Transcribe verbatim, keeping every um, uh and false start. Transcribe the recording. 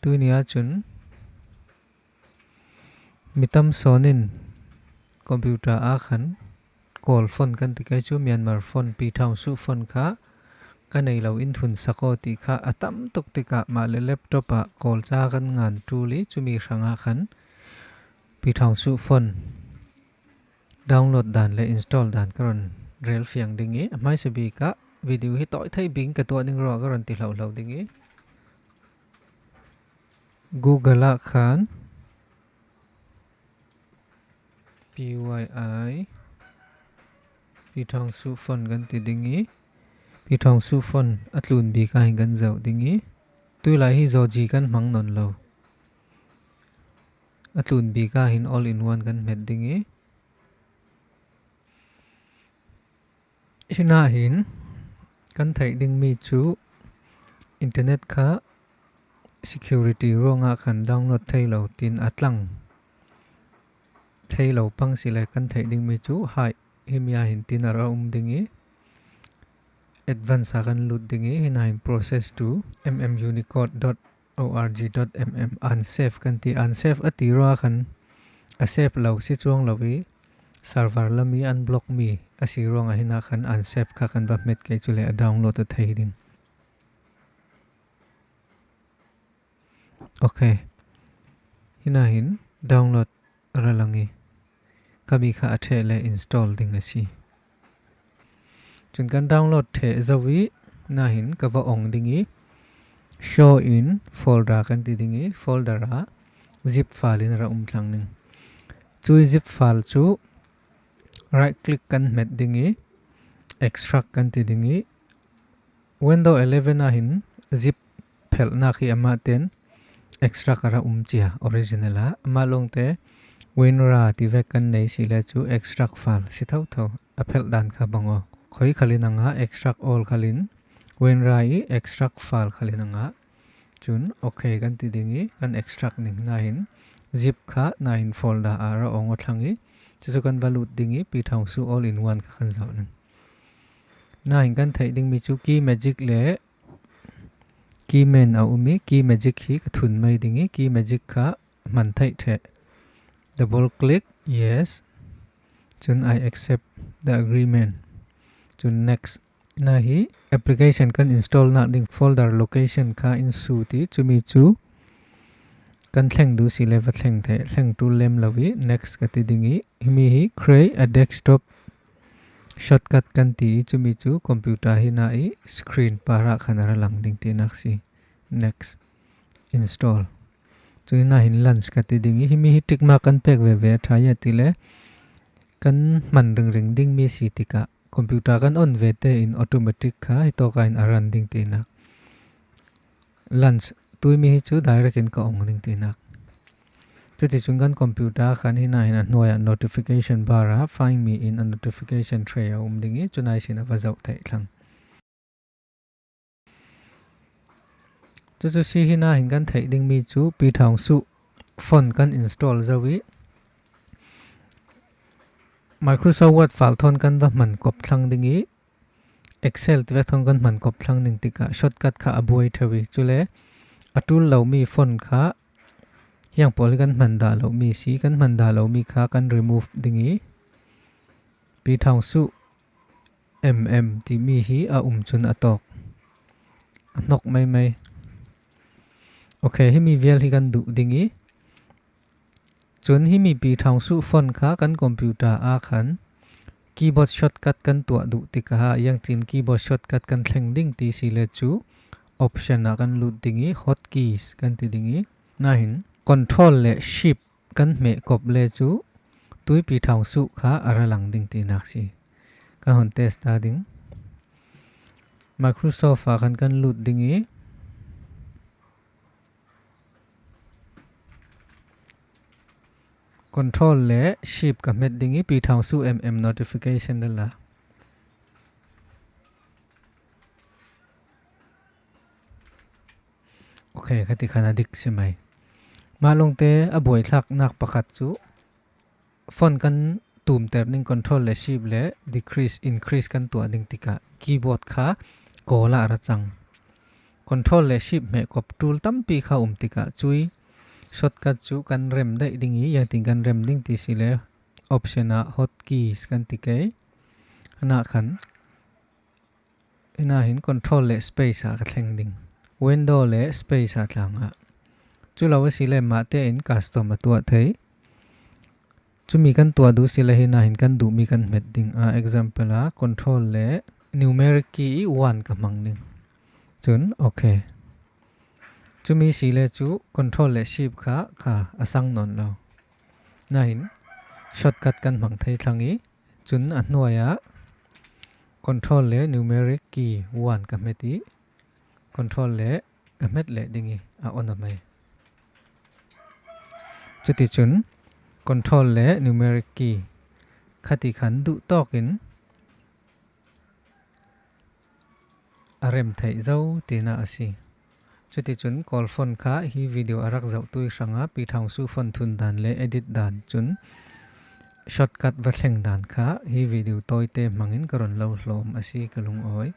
Tunia chun mi tam sawnin computer a khan Kawl phone kan ti kei chu, Myanmar phone, Pi Thawng Soh phone kha ka nei lo in thun sak aw tih kha a tam tuk tikah mah le laptop ah Kawl ca kan ngan tul i, chumi hrangah khan Pi Thawng Soh phone download dan le install dan ka rawn rel fiang ding i, a hmaisa bikah video hi tawi thei bing ka tuah ding ruah ka rawn ti hlauh hlauh ding i, Google ah khan P Y I, Pi Thawng Soh phone kan ti ding i, Pi Thawng Soh phone a tlun bik a hin kan zoh ding i, tuilai hi zaw ji kan hmang nawn lo. A tlun bik a hin all in one kan hmet ding i, Hina hin kan theih ding mi chu internet kha security ruangah khan download thei lo tin a tlang thei lo pang si le kan theih ding mi chu hai himi a hin tin a ra um ding i, advance a kan lut ding i, hina hin process to M M Unicode dot O R G dot M M, unsafe kan ti. Unsafe a ti ruangah khan a safe lo si chuang lo i, server lam i unblock mi a si ruangah hina khan unsafe kha kan va hmet kei chu le a download a thei ding. Ok. Hina hin download a ra lang i, ka mi kha a theh le install ding a si. Chun kan download theh zo i, hina hin ka va awng ding i, show in folder kan ti ding i, folder ah zip file in a ra um thlang ding. Chu i zip file chu right click kan hmet ding i, extract kan ti ding i, Window eleven a hin zip phelhnak hi amah ten extract a ra um cia, original a. Amah lawngte WinRAR ti vek kan nei si le chu extract file si tho tho, a phelh dan kha bang aw. Khoi khalin anga extract all khalin, WinRAR i extract file khalin anga. Chun ok kan ti ding i, kan extract ning, hina hin zip kha hina hin folder a ra awng aw thlang i, chu chu kan va lut ding i, Pi Thawng Soh all in one kha kan zoh ning. Hina hin kan theih ding mi chu Key Magic le Keyman a um i, Key Magic hi ka thun mai ding i, Key Magic kha hman theih theh. Double click, yes. Chun I accept the agreement. Chun next. Hina hi application kan install nak ding folder location kha in sut i, chumi chu kan thleng duh si le va thleng thei, thleng tul lem lo i, next ka ti ding i, himi hi create a desktop shortcut kan ti i, chumi chu computer hina i screen par ah khan a ra lang ding tihnak si. Next. Install. Chun hina hin launch ka ti ding i, himi hi tick mark kan pek ve ve a ṭha i, a ti le kan hman ringring ding mi si tikah computer kan on ve te in automatic kha hi tawk a in a run ding tihnak. Launch, tui mi hi chu direct in ka awng ding tihnak. Chuti chun kan computer khan hina hin a hnuaiah notification bar ah find me in a notification tray a um ding i, chu nai sin a va zoh theih thlang. Chu chu si hina hin kan theih ding mi chu Pi Thawng Soh font kan install zo i, Microsoft Word file thawn kan va hman kawp thlang ding i, Excel ti vek thawn kan hman kawp thlang ding tikah shortcut kha a buai theu i, chule a tul lo mi font kha hiang pawl hi kan hman dah lo mi si, kan hman dah lo mi kha kan remove ding i, Pi Thawng Soh M M ti mi hi a um chun a tawk a hnawk mai mai. Ok, himi vial hi kan duh ding i, chun himi Pi Thawng Soh font kha kan computer a khan keyboard shortcut kan tuah duh tikah a, iang chin keyboard shortcut kan thleng ding ti si le chu option ah kan lut ding i, hotkeys kan ti ding i, hina hin control le shift kan hmeh kawp le chu tui Pi Thawng Soh kha a ra lang ding tihnak si. Ka hun test ta ding. Microsoft ah khan kan lut ding i, control le shift ka hmet ding i, Pi Thawng Soh M M notification la la. Ok, khati khan a dik si mai. Mah lawngte a buaithlaknak pakhat chu font kan tumter ding, control le shift le decrease, increase kan tuah ding tikah keyboard kha kawl ah a ra chang. Control le Shift hmeh kop tool tampi kha um tikah cui shortcut cu kan rem daih ding i, ziangtin kan rem ding ti si le option ah hotkeys kan ti kei. Hna khan hina hin control le space ah ka thleng ding. Window le space ah tlang ah. Cu lo a si le mah tein custom a tuah thei. Cumi kan tuah duh si le hina hin kan duhmi kan hmet ding. Ah, example ah control le numeric key i one ka hmang ding. Cun, okay. Cumi si le cu control le shift kha, kha a sang nawn lo. Nahin shortcut kan hmang thei thlang i, cun a hnuai ah control le numeric key one ka hmet i, control le ka hmet leh ding i a on a mei. Cuticun control le numeric key khati khan duh tawk in a rem theih zo tina a si. Cuticun Kawl font kha hi video a rak zoh tui hrangah Pi Thawng Su font thun dan le edit dan cun shortcut va thleng dan kha hi video tawite hmangin ka run lo hlawm a si ka lungawi.